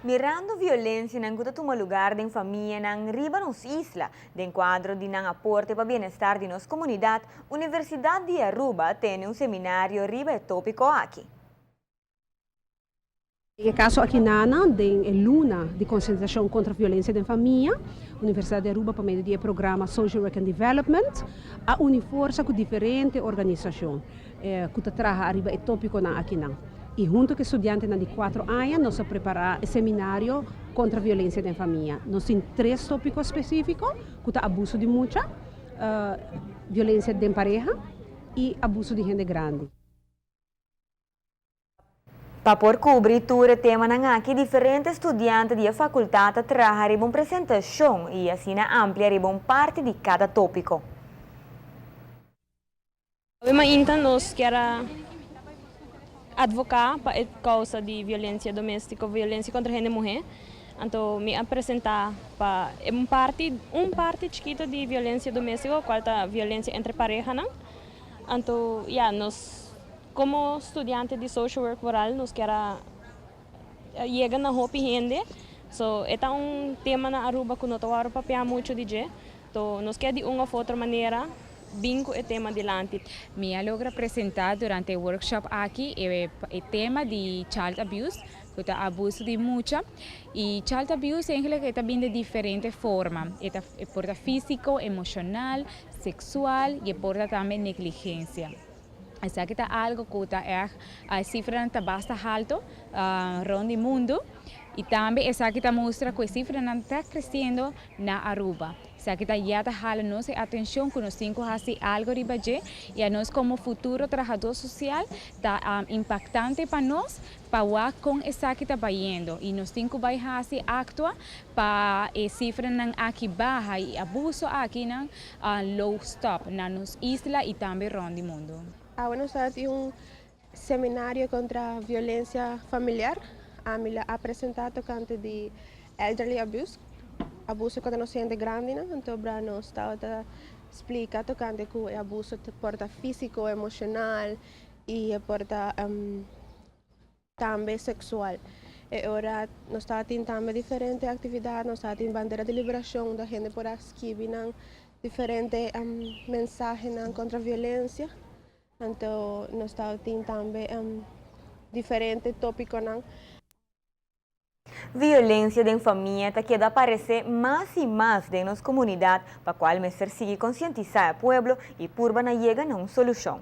Mirando violencianan cu ta tuma lugar den famianan riba nos isla, den cuadro di nan aporte pa bienestar di nos comunidad, Universidad di Aruba a tene un seminario riba e topico aki. Den e caso aki nan, den e luna di concientisacion contra violencia den famia, Universidad di Aruba pa medio di e programa Social Work and Development a uni forsa cu diferente organisacion cu ta traha ariba e topiconan aki nan. Y hunto cu e studiantenan di cuatro aña nos a prepara e seminario contra violencia den famia. Nos tin tres topico specifico cu ta abuso di mucha, violencia den pareha y abuso di hende grandi. Pa por cubri tur e temanan aki, diferente studiante di e facultad a traha riba un presentacion y asina amplia riba un parti di cada topico. Mainta nos kier advoca pa e causa di violencia domestico, violencia contra hende muhe. Anto mi a presenta pa un parti chikito di violencia domestico, cual ta violencia entre pareha, no? Anto, ja, nos como studiante di social work moral, nos kier yega na hopi hende. So, e ta un tema na Aruba cu no ta papia mucho di dje. Anto, nos kier di un of otro manera bin cu e tema dilanti. Mi a logra presenta durante e workshop aki e tema di child abuse, cu ta abuso di mucha. Y child abuse eigenlijk ta bin di diferente forma. Ta por ta fisico, emocional, sexual y por ta tambe negligencia. Esaki ta algo cu ta echt, e cifra ta basta halto rond di mundo y tambe esaki ta mustra cu e cifra ta creciendo na Aruba. Esaki ta ya ta hala nos atencion cu nos tin cu haci algo riba dje y anos como futuro trahador social ta impactante pa nos pa con esaki ta bayendo y nos tin cu bay haci actua pa e cifranan aki baha y abuso aki nan lo stop na nos isla y tambe rond di mundo. Ah, bueno, tin un seminario contra violencia familiar. Ami a presenta tocante di elderly abuse, abuso contra nos hende grandi, no? Anto, nos tabata splica tocante cu e abuso por ta fisico, emocional y por ta tambe sexual. Y ora nos tabatin tambe diferente actividad, nos tabatin bandera di liberacion, unda hende por a skirbi nan diferente mensahe contra violencia. Anto, nos tabatin tambe diferente topico. Violencia den famia ta keda aparece mas y mas den nos comunidad, pa cual mester sigui concientisa e pueblo y purba na yega na un solucion.